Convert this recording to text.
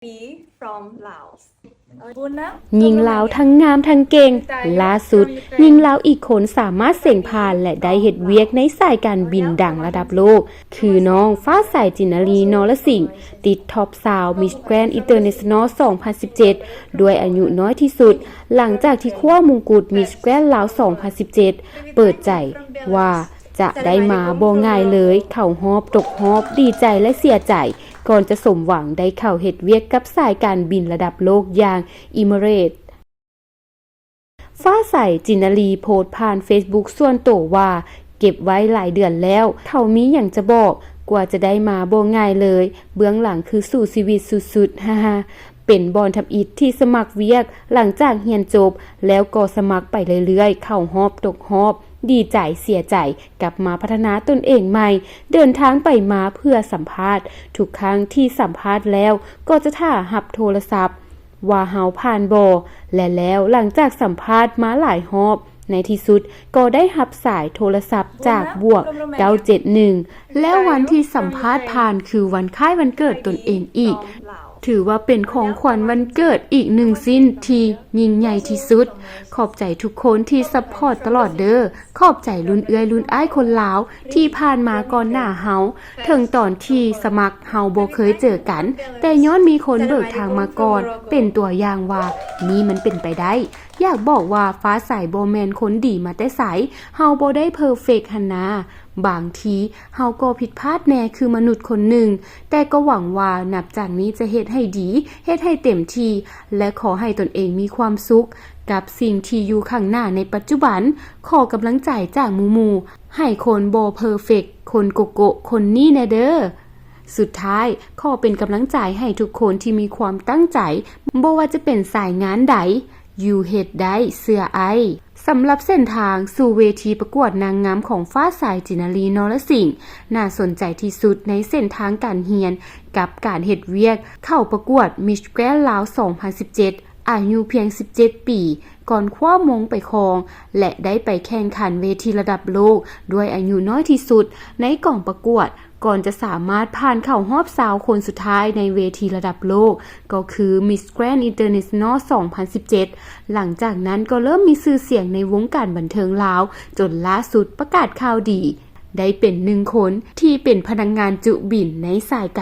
B from Laos. ຍິງລາວທັງງາມທັງເກັ່ງ. ລ່າສຸດ, ຍິງລາວອີກຄົນສາມາດເສັງຜ່ານ ແລະ ໄດ້ເຮັດວຽກໃນສາຍການບິນດັງລະດັບໂລກ ຄືນ້ອງຟ້າໃສ ຈິນນາລີ ນໍລະສິງ ຕິດທັອບຊາວ Miss Grand International ສອງພັນສິບເຈັດ ດ້ວຍອາຍຸນ້ອຍທີ່ສຸດ ຫຼັງຈາກທີ່ຄວ້າມົງກຸດ Miss Grand ລາວ ສອງພັນສິບເຈັດ ເປີດໃຈວ່າ ຈະໄດ້ມາບໍ່ງ່າຍເລີຍ, ເຂົ້າຮອບ, ຕົກຮອບ, ດີໃຈ ແລະ ເສຍໃຈ, ກ່ອນຈະສົມຫວັງໄດ້ເຂົ້າເຮັດວຽກກັບສາຍການບິນລະດັບໂລກຢ່າງ Emirates. ຟ້າໃສ ຈິນນາລີ ໂພສຜ່ານ Facebook ສ່ວນໂຕວ່າ ເກັບໄວ້ຫຼາຍເດືອນແລ້ວ, ເຂົາມີຫຍັງຈະບອກ, ກວ່າຈະໄດ້ມາບໍ່ງ່າຍເລີຍ, ເບື້ອງຫຼັງຄືສູ້ຊີວິດສຸດໆ, ຮາຮາ. ເປັນບ່ອນທຳອິດທີ່ສະໝັກວຽກ ຫຼັງຈາກຮຽນຈົບແລ້ວກໍສະໝັກໄປເລື້ອຍໆ, ເຂົ້າຮອບ, ຕົກຮອບ, ດີໃຈ, ເສຍໃຈ, ກັບມາພັດທະນາຕົນເອງໃໝ່, ເດີນທາງໄປມາເພື່ອສຳພາດ. ທຸກຄັ້ງທີ່ສຳພາດແລ້ວກໍຈະຖ້າຮັບໂທລະສັບວ່າເຮົາຜ່ານບໍ່ ແລະ ແລ້ວຫຼັງຈາກສຳພາດມາຫຼາຍຮອບ, ໃນທີ່ສຸດກໍໄດ້ຮັບສາຍໂທລະສັບຈາກບວກເກົ້າເຈັດໜຶ່ງ ແລ້ວວັນທີ່ສຳພາດຜ່ານຄືວັນຄ້າຍວັນເກີດຕົນເອງອີກ. ຖືວ່າເປັນຂອງຂວັນວັນເກີດອີກໜຶ່ງຊິ້ນທີ່ຍິ່ງໃຫຍ່ທີ່ສຸດ. ຂອບໃຈທຸກຄົນທີ່ຊັບພອດຕະຫຼອດເດີ້. ຂອບໃຈລຸ້ນເອື້ອຍລຸ້ນອ້າຍຄົນລາວທີ່ຜ່ານມາກ່ອນໜ້າເຮົາ. ເຖິງຕອນທີ່ສະໝັກເຮົາບໍ່ເຄີຍເຈີກັນ, ແຕ່ຍ້ອນມີຄົນເບີກທາງມາກ່ອນ, ເປັນຕົວຢ່າງວ່ານີ້ມັນເປັນໄປໄດ້. ຢາກບອກວ່າຟ້າໃສບໍ່ແມ່ນຄົນດີມາແຕ່ໃສ, ເຮົາບໍ່ໄດ້ເພີເຟັກຫັ້ນນາ. ບາງທີເຮົາກໍຜິດພາດແດ່ຄືມະນຸດຄົນໜຶ່ງ, ແຕ່ກໍຫວັງວ່ານັບຈາກນີ້ຈະເຮັດໃຫ້ດີ, ເຮັດໃຫ້ເຕັມທີ່ ແລະ ຂໍໃຫ້ຕົນເອງມີຄວາມສຸກກັບສິ່ງທີ່ຢູ່ຂ້າງໜ້າໃນປັດຈຸບັນ. ຂໍກຳລັງໃຈຈາກໝູ່ໆ, ໃຫ້ຄົນບໍ່ເພີເຟັກ, ຄົນໂກໂກະຄົນນີ້ແດ່ເດີ້. ສຸດທ້າຍ, ຂໍເປັນກຳລັງໃຈໃຫ້ທຸກຄົນທີ່ມີຄວາມຕັ້ງໃຈ, ບໍ່ວ່າຈະເປັນສາຍງານໃດ, ຢູ່ເຮັດໄດ້, ເຊື່ອອ້າຍ. ສຳລັບເສັ້ນທາງສູ່ເວທີປະກວດນາງງາມຂອງຟ້າໃສ ຈິນນາລີ ນໍລະສິງ ໜ້າສົນໃຈທີ່ສຸດໃນເສັ້ນທາງການຮຽນກັບການເຮັດວຽກ. ເຂົ້າປະກວດ Miss Grand ລາວ ສອງພັນສິບເຈັດ ອາຍຸພຽງສິບເຈັດປີ ກ່ອນຄວ້າມົງໄປຄອງ ແລະ ໄດ້ໄປແຂ່ງຂັນເວທີລະດັບໂລກດ້ວຍອາຍຸນ້ອຍທີ່ສຸດໃນກອງປະກວດ ກ່ອນຈະສາມາດຜ່ານເຂົ້າຮອບຊາວຄົນສຸດທ້າຍໃນເວທີລະດັບໂລກ ກໍຄື Miss Grand International ສອງພັນສິບເຈັດ. ຫຼັງຈາກນັ້ນກໍເລີ່ມມີຊື່ສຽງໃນວົງການບັນເທີງລາວ, ຈົນລ່າສຸດປະກາດຂ່າວດີ ໄດ້ເປັນໜຶ່ງຄົນທີ່ເປັນພະນັກງານຈຸບິນໃນສາຍການ